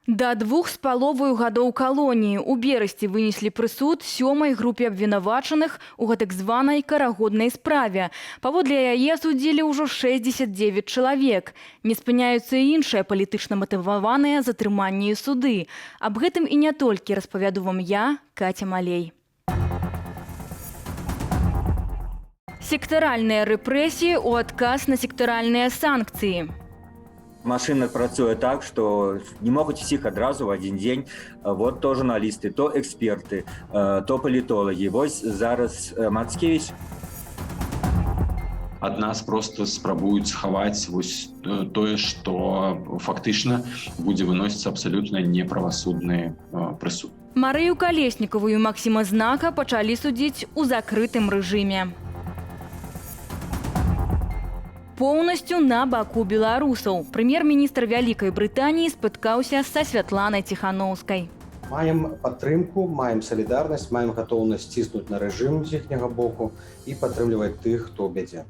Да 2,5 гадоў калоніі ў Берасці вынеслі прысуд сёмай групе абвінавачаных у гэтак званай карагоднай справе. Паводле яе асудзілі ўжо 69 чалавек. Не спыняюцца і іншыя палітычна матываваныя затрыманні і суды. Аб гэтым і не толькі распавяду вам я, Каця Малей. Сектаральныя рэпрэсіі ў адказ на сектаральныя санкцыі. Машина працуе так, что не могуць усіх адразу в один дзень. Вот то журналісты, то эксперты, то палітолагі. Вось зараз Мацкевич. Ад нас просто спрабуюць схаваць вось тое, што фактычна будзе выносіцца абсалютна неправасудны прысуд. Марыю Калеснікаву і Максіма Знака пачалі судзіць у закрытым рэжыме. Поўнасцю на баку беларусаў. Прэм'ер-міністр Вялікай Брытаніі спаткаўся са Святланай Ціханаўскай. Маем падтрымку, маем салідарнасць, маем гатоўнасць ціснуць на рэжым з іхняга боку і падтрымліваць тых, хто ў бядзе.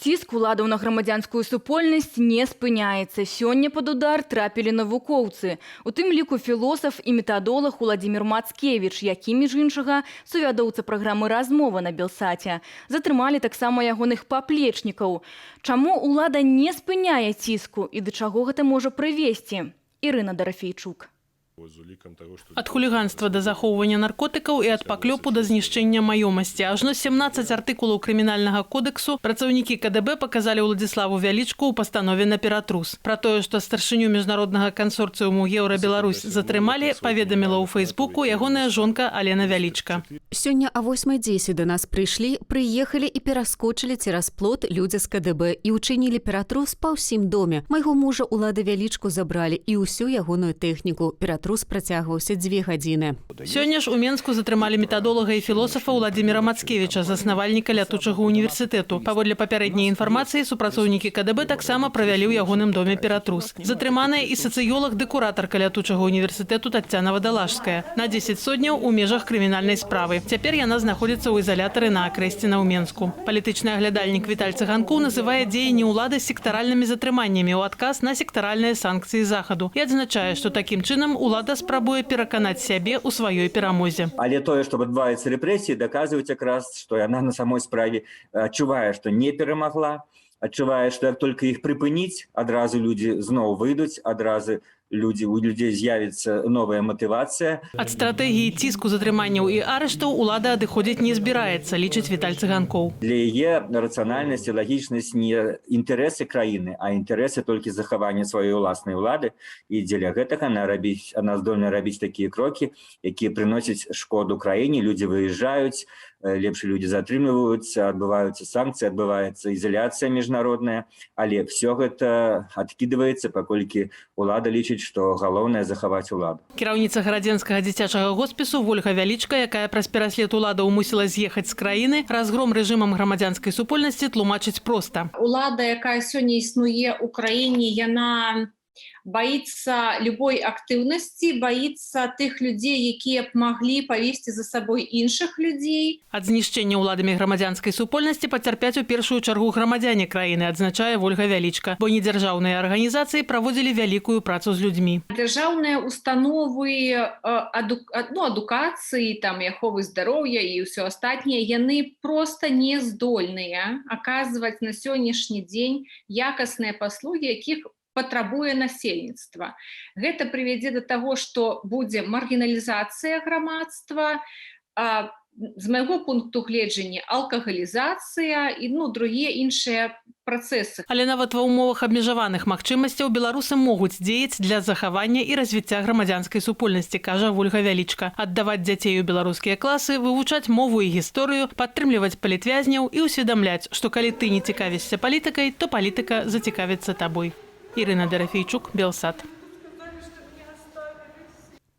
Ціск уладаў на грамадзянскую супольнасць не спыняецца. Сёння пад удар трапілі навукоўцы. У тым ліку філосаф і метадолаг Уладзімір Мацкевіч, які, між іншага, сувядоўца праграмы «Размова» на Белсаце. Затрымалі таксама ягоных паплечнікаў. Чаму ўлада не спыняе ціску і да чаго гэта можа прывесці? Ірына Дарафейчук. Ад хуліганства да захоўвання наркотыкаў і ад паклёпу да знішчэння маёмасці. Ажно 17 артыкулаў крымінальнага кодэксу працаўнікі КДБ паказалі Уладзіславу Вялічку ў пастанове на ператрус. Пра тое, што старшыню міжнароднага кансорцыуму «Еўрабеларусь» затрымалі, паведаміла ў Фэйсбуку ягоная жонка Алена Вялічка. Сёння а 8:10 да нас прыйшлі, прыехалі і пераскочылі цераз плот людзі з КДБ і ўчынілі ператрус па ўсім доме. Майго мужа Улада Вялічку забралі і ўсю ягоную тэхніку. Ператрус працягваўся 2 гадзіны. Сёння ж у Менску затрымалі метадолага і філосафа Уладзіміра Мацкевіча, заснавальніка Лятучага універсітэту. Паводле папярэдняй інфармацыі, супрацоўнікі КДБ таксама правялі ў ягоным доме ператрус. Затрыманая і сацыёлаг ды куратарка Лятучага універсітэту Таццяна Вадалажская на 10 содняў у межах крымінальнай справы. Цяпер яна знаходзіцца ў ізалятары на Акрэсціна ў Менску. Палітычны аглядальнік Віталь Цыганкоў называе дзеянні ўлады сектаральнымі затрыманнямі ў адказ на сектаральныя санкцыі Захаду і адзначае, што такім чынам улада спрабуе пераканаць сябе ў сваёй перамозе. Але тое, што адбываюцца рэпрэсіі, даказваюць якраз, што яна на самой справе адчувае, што не перамагла, адчувае, што як толькі іх прыпыніць, адразу людзі зноў выйдуць, адразу у людзей з'явіцца новая матывацыя. Ад стратэгіі ціску, затрыманняў і арыштаў улада адыходзіць не збіраецца, лічыць Віталь Цыганкоў. Для яе рацыянальнасць і лагічнасць не інтарэсы краіны, а інтарэсы толькі захавання сваёй уласнай улады. І дзеля гэтага она здольна рабіць такія крокі, якія прыносяць шкоду краіне. Людзі выязджаюць, лепш людзі затрымліваюцца, адбываюцца санкцыі, адбываецца ізаляцыя міжнародная, але всё гэта адкідваецца, паколькі улада лічыць, што галоўнае захаваць уладу. Кіраўніца гарадзенскага дзіцячага госпісу Вольга Вялічка, якая праз пераслед уладаў мусіла з'ехаць з краіны, разгром рэжымам грамадзянскай супольнасці тлумачыць проста. Улада, якая сёння існуе ў краіне, яна баіцца любой актыўнасці, баіцца тых людзей, якія б маглі павесці за сабой іншых людзей. Ад знішчэння ўладамі грамадзянскай супольнасці пацярпяць у першую чаргу грамадзяне краіны, адзначае Вольга Вялічка, бо недзяржаўныя арганізацыі праводзілі вялікую працу з людзьмі. Дзяржаўныя установы адукацыі, і аховы здароўя і ўсё астатняе, яны проста не здольныя аказваць на сённяшні дзень якасныя паслугі, якіх патрабуе насельніцтва. Гэта прывядзе да таго, што будзе маргіналізацыя грамадства, з майго пункту гледжання алкагалізацыя і другія іншыя працэсы. Але нават ва ўмовах абмежаваных магчымасцяў беларусы могуць дзеяць для захавання і развіцця грамадзянскай супольнасці, кажа Вольга Вялічка. Аддаваць дзяцей у беларускія класы, вывучаць мову і гісторыю, падтрымліваць палітвязняў і ўсведамляць, што калі ты не цікавішся палітыкай, то палітыка зацікавіцца табой. Ірына Дарафейчук, Белсат.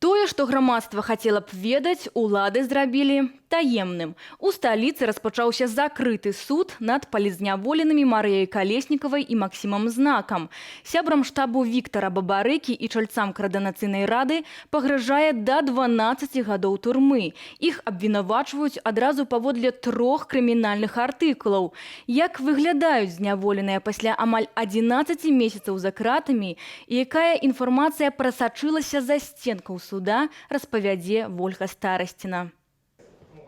Тое, што грамадства хацела б ведаць, улады зрабілі таемным. У сталіцы распачаўся закрыты суд над палітзняволенымі Марыяй Калеснікавай і Максімам Знакам. Сябрам штабу Віктара Бабарыкі і чальцам Каардынацыйнай рады пагражае да 12 гадоў турмы. Іх абвінавачваюць адразу паводле трох крымінальных артыкулаў. Як выглядаюць зняволеныя пасля амаль 11 месяцаў за кратамі і якая інфармацыя прасачылася за сценкаў суда, распавядзе Вольга Старасціна.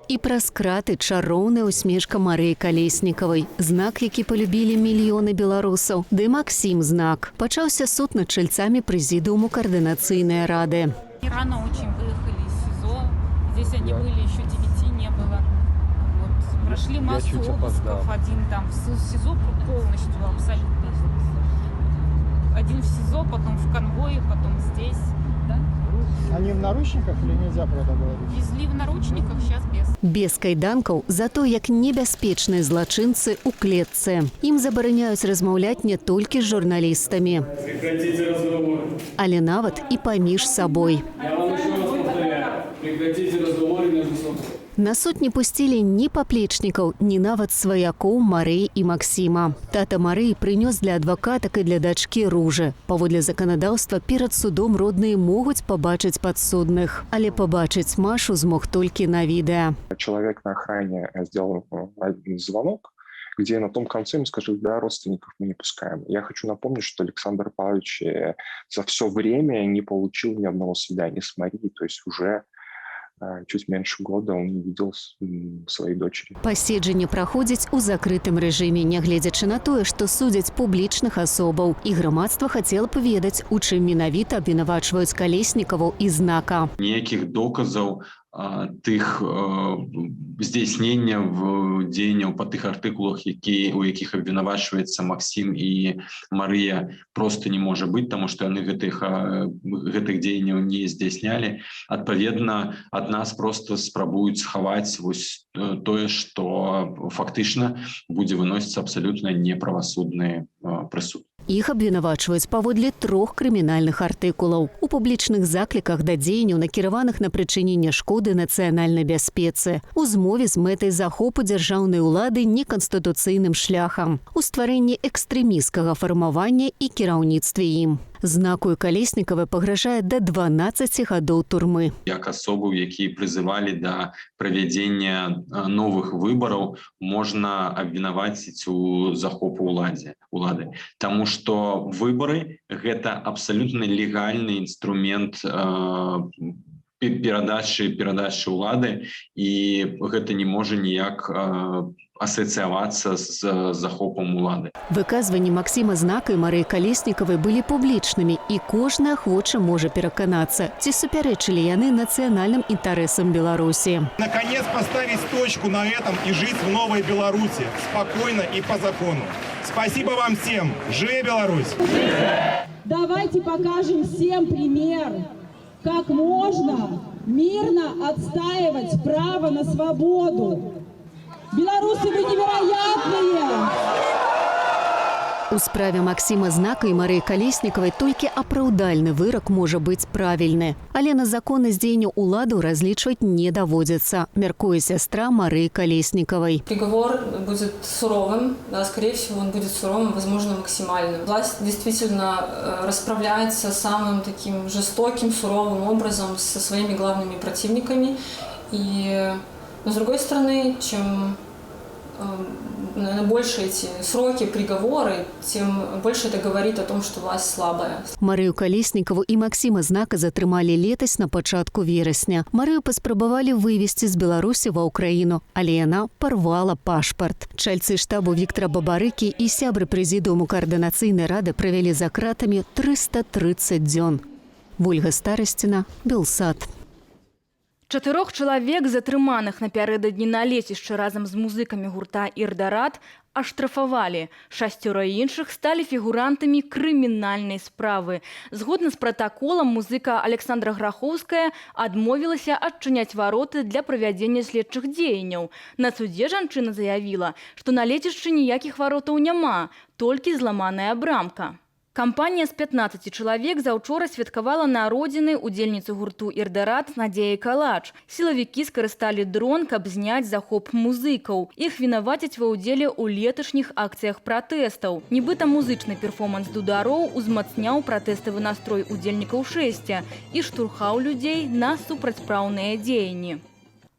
І праз краты чароўная усмешка Марыі Калеснікавай, Знак, які палюбілі мільёны беларусаў, ды Максім Знак. Пачаўся суд над чальцамі прэзідыуму Каардынацыйнай рады. Рано очень выехали из СИЗО. Здесь они были, еще 9 не было. Вот. Прошли массу обысков. Один там в СИЗО полностью, абсолютно. Один в СИЗО, потом в конвое, потом здесь. Да? Они в наручниках или нельзя про это говорить? Везли в наручниках, сейчас без. Без кайданкаў, зато як небяспечныя злачынцы ў клетцы. Ім забараняюць размаўляць не толькі з журналістамі, Прекратите разговор. Але нават і паміж сабой. Я вам еще раз повторяю. Прекратите разговоры между собой. На суд не пусцілі ні паплечнікаў, ні нават сваякоў Марыі і Максіма. Тата Марыі прынёс для адвакатак і для дачкі ружы. Паводле заканадаўства, перад судом родныя могуць пабачыць падсудных, але пабачыць Машу змог толькі на відэа. Человек на охране сделал один звонок, где на том конце ему скажут: да, родственников мы не пускаем. Я хочу напомнить, что Александр Павлович за все время не получил ни одного свидания с Марией, то есть уже чуть меньше года он не видел своей дочери. Паседжанне праходзіць у закрытым рэжыме, нягледзячы на тое, што судзяць публічных асобаў. І грамадства хацела б ведаць, у чым менавіта абвінавачваюць Калеснікаву і Знака. Ніякіх доказаў тых здзяйснення в дзеянняў па тых артыкулах, у якіх абвінавачваецца Максім і Марыя, просто не можа быць, таму што яны гэтых дзеянняў не здзяйснялі. Адпаведна, ад нас просто спрабуюць схаваць вось тое, што фактычна будзе выносіцца абсалютна неправасудны прысуд. Іх абвінавачваюць паводле трох крымінальных артыкулаў: у публічных закліках да дзеянняў, накіраваных на прычыненне шкоды нацыянальнай бяспецы, у змове з мэтай захопу дзяржаўнай улады неканстытуцыйным шляхам, у стварэнні экстрэмісцкага фармавання і кіраўніцтве ім. Знаку і Калеснікавай пагражае да 12 гадоў турмы. Як асобаў, якія прызывалі да правядзення новых выбараў, можна абвінаваціць у захопу улады. Таму што выбары — гэта абсалютна легальны інструмент перадачы ўлады, і гэта не можа ніяк асацыявацца з захопам улады. Выказванні Максіма Знака і Марыі Калеснікавай былі публічнымі, і кожны ахвочы можа пераканацца, ці супярэчылі яны нацыянальным інтарэсам Беларусі. Наконец поставить точку на этом и жить в новой Беларуси спокойно и по закону. Спасибо вам всем. Жыве Беларусь! Давайте покажем всем пример, как можно мирно отстаивать право на свободу. Белорусы, вы невероятные! У справе Максіма Знака і Марыі Калеснікавай толькі апраўдальны вырак можа быць правільны. Але на законнасць дзеянняў уладаў разлічваць не даводзіцца, мяркуе сястра Марыі Калеснікавай. Приговор будет суровым, да, скорее всего, он будет суровым, возможно, максимальным. Власть действительно расправляется самым таким жестоким, суровым образом со своими главными противниками. Но с другой стороны, чем, наверное, больше эти сроки, приговоры, тем больше это говорит о том, что власть слабая. Марыю Калеснікаву і Максіма Знака затрымалі летась на пачатку верасня. Марыю паспрабавалі вывесці з Беларусі ва Ўкраіну, але яна парвала пашпарт. Чальцы штабу Віктара Бабарыкі і сябры прэзідыуму Каардынацыйнай рады правялі за кратамі 330 дзён. Вольга Старасціна, Белсат. Чатырох чалавек, затрыманых напярэдадні на лецішчы разам з музыкамі гурта «Ірдарат», аштрафавалі. Шасцёра іншых сталі фігурантамі крымінальнай справы. Згодна з пратаколам, музыка Александра Грахоўская адмовілася адчыняць вароты для правядзення следчых дзеянняў. На судзе жанчына заявіла, што на лецішчы ніякіх варотаў няма, толькі зламаная брамка. Кампанія з 15 чалавек заўчора святкавала народзіны удзельніцы гурту «Ірдарат» Надзеі Калач. Сілавікі скарысталі дрон, каб зняць захоп музыкаў. Іх вінавацяць ва ўдзеле ў леташніх акцыях пратэстаў. Нібыта музычны перформанс дудароў узмацняў пратэставы настрой удзельнікаў шэсця і штурхаў людзей на супрацьпраўныя дзеянні.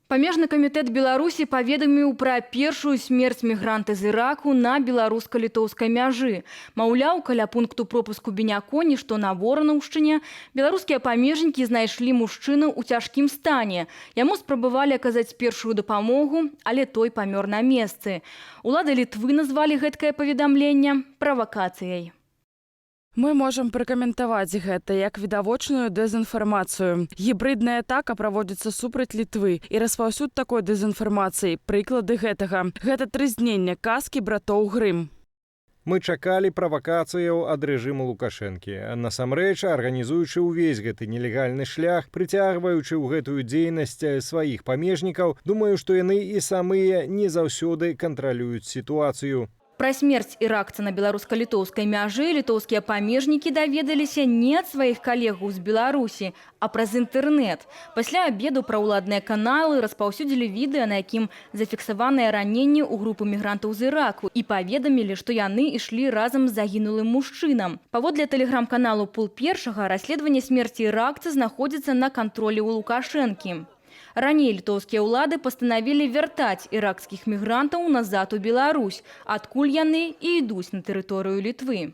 Памежны камітэт Беларусі паведаміў пра першую смерць мігранта з Іраку на беларуска-літоўскай мяжы. Маўляў, каля пункту пропуску Беняконі, што на Воранаўшчыне, беларускія памежнікі знайшлі мужчыну ў цяжкім стане. Яму спрабавалі аказаць першую дапамогу, але той памёр на месцы. Улады Літвы назвалі гэткае паведамленне правакацыяй. Мы можам пракаментаваць гэта як відавочную дэзінфармацыю. Гібрыдная атака праводзіцца супраць Літвы, і распаўсюд такой дэзінфармацыі — прыклады гэтага. Гэта трызненне казкі братоў Грым. Мы чакалі правакацыяў ад рэжыму Лукашэнкі. Насамрэч, арганізуючы ўвесь гэты нелегальны шлях, прыцягваючы ў гэтую дзейнасць сваіх памежнікаў, думаю, што яны і самыя не заўсёды кантралююць сітуацыю. Пра смерць іракца на беларуска-літоўскай мяжы літоўскія памежнікі даведаліся не ад сваіх калегаў з Беларусі, а праз інтэрнэт. Пасля абеду праўладныя каналы распаўсюдзілі відэа, на якім зафіксаваныя раненні ў групы мігрантаў з Іраку, і паведамілі, што яны ішлі разам з загінулым мужчынам. Паводле тэлеграм-каналу «Пул першага», расследаванне смерці іракца знаходзіцца на кантролі ў Лукашэнкі. Раней літоўскія ўлады пастанавілі вяртаць іракскіх мігрантаў назад у Беларусь, адкуль яны і ідуць на тэрыторыю Літвы.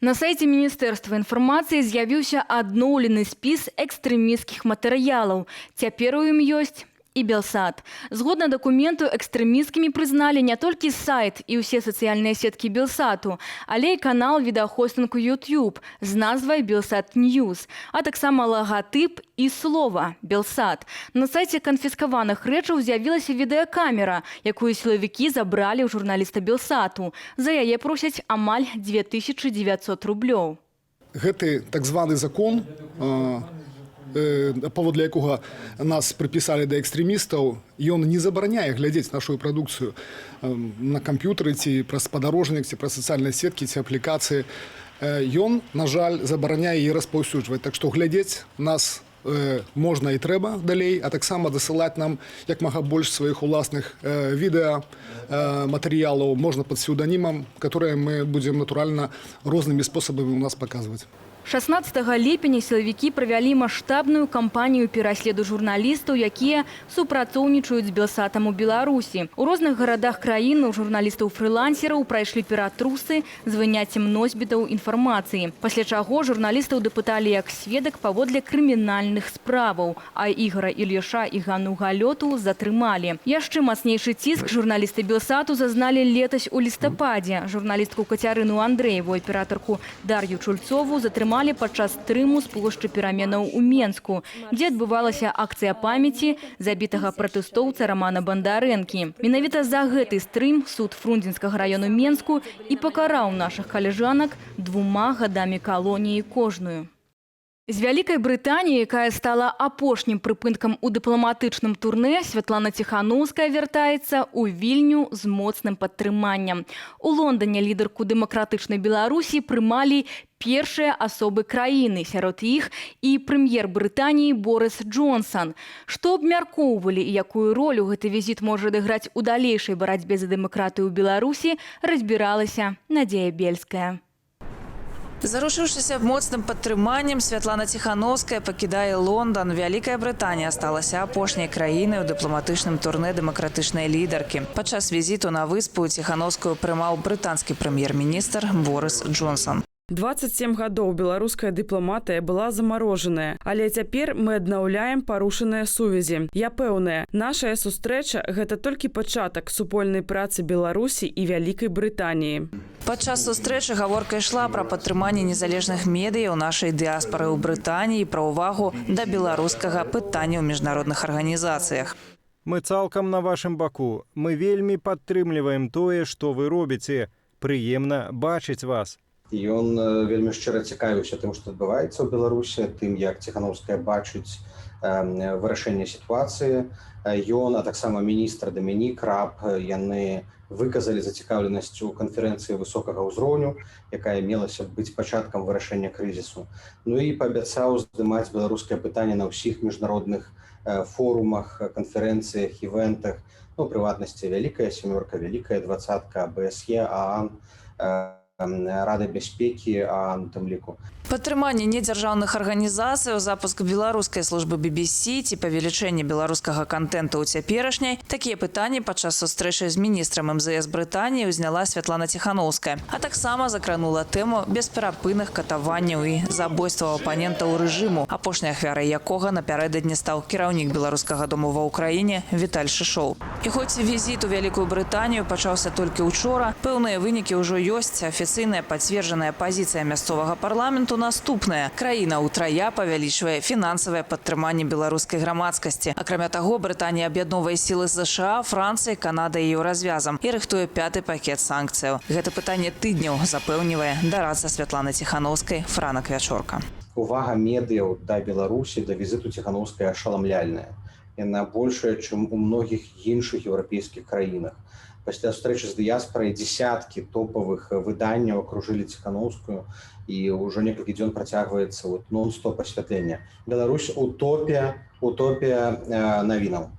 На сайце Міністэрства інфармацыі з'явіўся адноўлены спіс экстрэмісцкіх матэрыялаў. Цяпер у ім ёсць і Белсат. Згодна дакументу, экстрэмісцкімі прызналі не толькі сайт і ўсе сацыяльныя сеткі Белсату, але і канал відэахостынгу YouTube з назвай Белсат Ньюс, а таксама лагатып і слова Белсат. На сайце канфіскаваных рэчаў з'явілася відэакамера, якую сілавікі забралі ў журналіста Белсату. За яе просяць амаль 2900 рублёў. Гэты так званы закон, паводле якога нас прыпісалі да экстрэмістаў, ён не забараняе глядзець нашу прадукцыю на камп'ютары ці праз спадарожнік, ці праз сацыяльныя сеткі, ці аплікацыі. Ён, на жаль, забараняе яе распаўсюджваць. Так што глядзець нас можна і трэба далей, а таксама дасылаць нам як мага больш сваіх уласных відэа матэрыялаў можна пад псеўданімам, которые мы будзем, натуральна, рознымі спосабамі у нас паказваць. 16 ліпеня сілавікі правялі маштабную кампанію пераследу журналістаў, якія супрацоўнічаюць з Белсатам у Беларусі. У розных гарадах краіны ў журналістаў-фрылансераў прайшлі ператрусы з выняццем носьбітаў інфармацыі. Пасля чаго журналістаў дапыталі як сведак паводле крымінальных справаў, а Ігара Ільяша і Ганну Галёту затрымалі. Яшчэ мацнейшы ціск журналісты Белсату зазналі летась у лістападзе. Журналістку Кацярыну Андрэеву і аператарку Дар'ю Чульцову затрымалі падчас стрыму з плошчы Пераменаў у Менску, дзе адбывалася акцыя памяці забітага пратэстоўца Рамана Бандарэнкі. Менавіта за гэты стрым суд Фрунзенскага раёну Менску і пакараў нашых калежанак 2 гадамі калоніі кожную. З Вялікай Брытаніі, якая стала апошнім прыпынкам у дыпламатычным турне, Святлана Ціханаўская вяртаецца ў Вільню з моцным падтрыманнем. У Лондане лідарку дэмакратычнай Беларусі прымалі першыя асобы краіны, сярод іх і прэм'ер Брытаніі Борыс Джонсан. Што абмяркоўвалі і якую ролю гэты візіт можа адыграць у далейшай барацьбе за дэмакратыю ў Беларусі, разбіралася Надзея Бельская. Заручыўшыся моцным падтрыманнем, Святлана Ціханоўская пакідае Лондан. Вялікая Брытанія сталася апошняй краінай у дыпламатычным турне дэмакратычнай лідаркі. Падчас візіту на выспу Ціханоўскую прымаў брытанскі прэм'ер-міністр Борыс Джонсон. 27 гадоў беларуская дыпламатыя была замарожаная, але цяпер мы аднаўляем парушаныя сувязі. Я пэўная, нашая сустрэча — гэта толькі пачатак супольнай працы Беларусі і Вялікай Брытаніі. Падчас сустрэчы гаворка ішла пра падтрыманне незалежных медыяў нашай дыаспары ў Брытаніі, пра ўвагу да беларускага пытання ў міжнародных арганізацыях. Мы цалкам на вашым баку. Мы вельмі падтрымліваем тое, што вы робіце. Прыемна бачыць вас. Ён вельмі шчыра цікавіўся тым, што адбываецца ў Беларусі, тым, як Ціханоўская бачыць вырашэнне сітуацыі. Ён, а таксама міністр Дамінік Раб, яны Выказалі зацікаўленасць у канферэнцыі высокага ўзроўню, якая мелася быць пачаткам вырашэння крызісу. Ну і паабяцаў здымаць беларускае пытанне на ўсіх міжнародных форумах, канферэнцыях, івентах, ну, прыватнасці, Вялікая сямёрка, Вялікая двадцатка, АБСЕ, ААН, Рада бяспекі ААН у тым ліку. Падтрыманне недзяржаўных арганізацыяў, запуск беларускай службы BBC ці павелічэнне беларускага кантэнту ў цяперашняй — такія пытанні падчас сустрэчы з міністрам МЗС Брытаніі ўзняла Святлана Ціханоўская, а таксама закранула тэму бесперапынных катаванняў і забойстваў апанентаў рэжыму, апошняй ахвярай якога напярэдадні стаў кіраўнік Беларускага дому ва Ўкраіне Віталь Шышоў. І хоць візіт у Вялікую Брытанію пачаўся толькі учора, пэўныя вынікі ўжо ёсць. Афіцыйная пацверджаная пазіцыя мясцовага парламенту наступная: краіна ўтрая павялічвае фінансавае падтрыманне беларускай грамадскасці. Акрамя таго, Брытанія аб'ядноўвае сілы з ЗША, Францыяй, Канадай і Еўразвязам і рыхтуе пяты пакет санкцыяў. Гэта пытанне тыдняў, запэўнівае дарадца Святланы Ціханоўскай Франак Вячорка. Увага медыяў да Беларусі, да візіту Ціханоўскай ашаламляльная. Яна большая, чым у многіх іншых еўрапейскіх краінах. Пасля сустрэчы з дыяспорай десяткі топавых выданняў акружылі Ціханоўскую, і ўжо некалькі дзён працягваецца вот нон-стоп асвятленне. Беларусь у топе навінаў.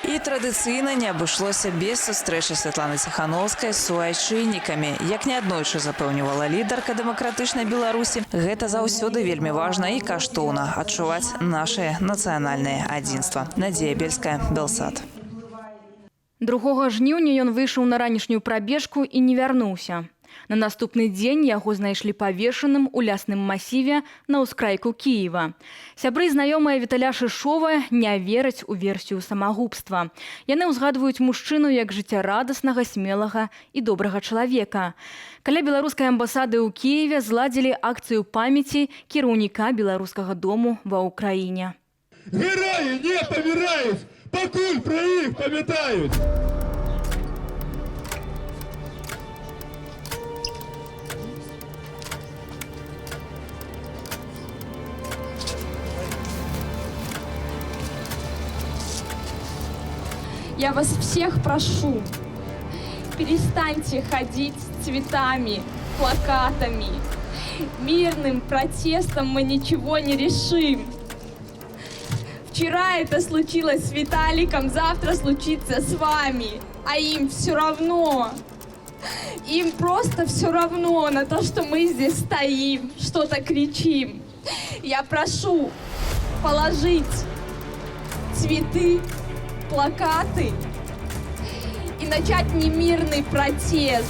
І традыцыйна не абышлося без сустрэчы Святланы Ціханоўскай з суайчыннікамі. Як неаднойчы запэўнівала лідарка Дэмакратычнай Беларусі, гэта заўсёды вельмі важна і каштоўна — адчуваць нашае нацыянальнае адзінства. Надзея Бельская, Белсат. 2 жніўня ён выйшаў на ранішнюю прабежку і не вярнуўся. На наступны дзень яго знайшлі павешаным у лясным масіве на ўскрайку Кіева. Сябры і знаёмыя Віталя Шышова не вераць у версію самагубства. Яны ўзгадваюць мужчыну як жыццярадаснага, смелага і добрага чалавека. Каля беларускай амбасады ў Кіеве зладзілі акцыю памяці кіраўніка Беларускага дому ва Ўкраіне. Героі не паміраюць, пакуль пра іх памятаюць! Я вас всех прошу, перестаньте ходить с цветами, плакатами. Мирным протестом мы ничего не решим. Вчера это случилось с Виталиком, завтра случится с вами. А им все равно. Им просто все равно на то, что мы здесь стоим, что-то кричим. Я прошу положить цветы, плакаты и начать немирный протест.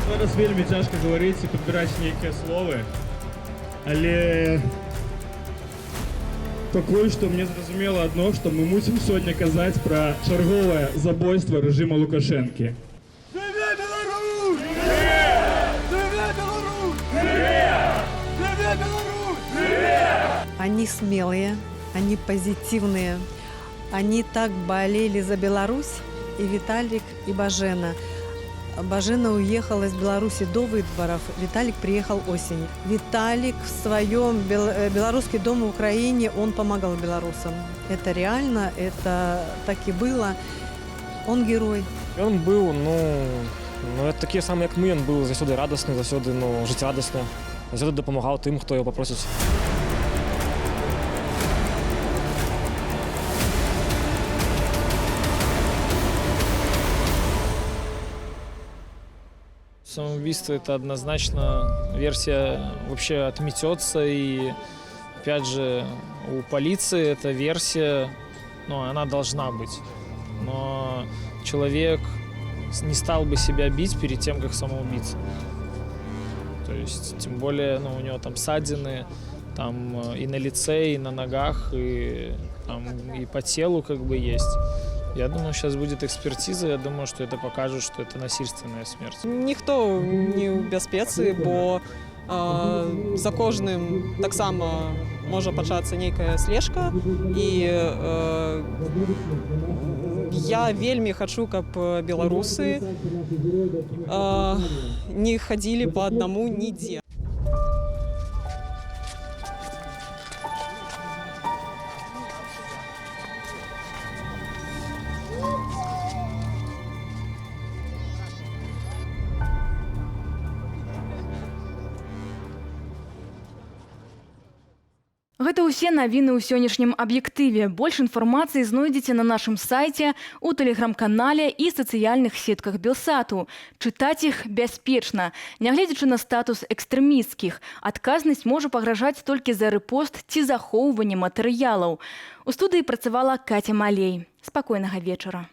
Зараз вельмі цяжка гаварыць і падбіраць нейкія словы, але пакуль што мне зразумела адно, што мы мусім сёння казаць пра чарговае забойства рэжыма Лукашэнкі. Жыве Беларусь! Жыве Беларусь! Жыве Беларусь! Они смелые, они позитивные. Они так болели за Беларусь, и Виталик, и Бажена. Бажена уехала из Беларуси до выборов, Виталик приехал осенью. Виталик в своем белорусский дом в Украине, он помогал белорусам. Это реально, это так и было. Он герой. Ён быў, ну, такі самы, як мы, ён быў заўсёды радасны, заўсёды, ну, жыццярадасны, заўсёды дапамагаў тым, хто яго папросіць. Самоубийство — это однозначно версия вообще отметется. И опять же, у полиции эта версия, ну, она должна быть. Но человек не стал бы себя бить перед тем, как самоубиться. То есть, тем более, ну, у него там ссадины, там и на лице, и на ногах, и, там, и по телу как бы есть. Я думаю, сейчас будет экспертиза, я думаю, что это покажет, что это насильственная смерть. Ніхто не ў бяспецы, бо за кожным таксама можа пачацца нейкая слежка і Я вельмі хачу, каб беларусы не хадзілі па аднаму нідзе. Гэта ўсе навіны ў сённяшнім аб'ектыве. Больш інфармацыі знойдзеце на нашым сайце, у тэлеграм-канале і сацыяльных сетках Белсату. Чытаць іх бяспечна. Нягледзячы на статус экстрэмісцкіх, адказнасць можа пагражаць толькі за рэпост ці захоўванне матэрыялаў. У студыі працавала Каця Малей. Спакойнага вечара.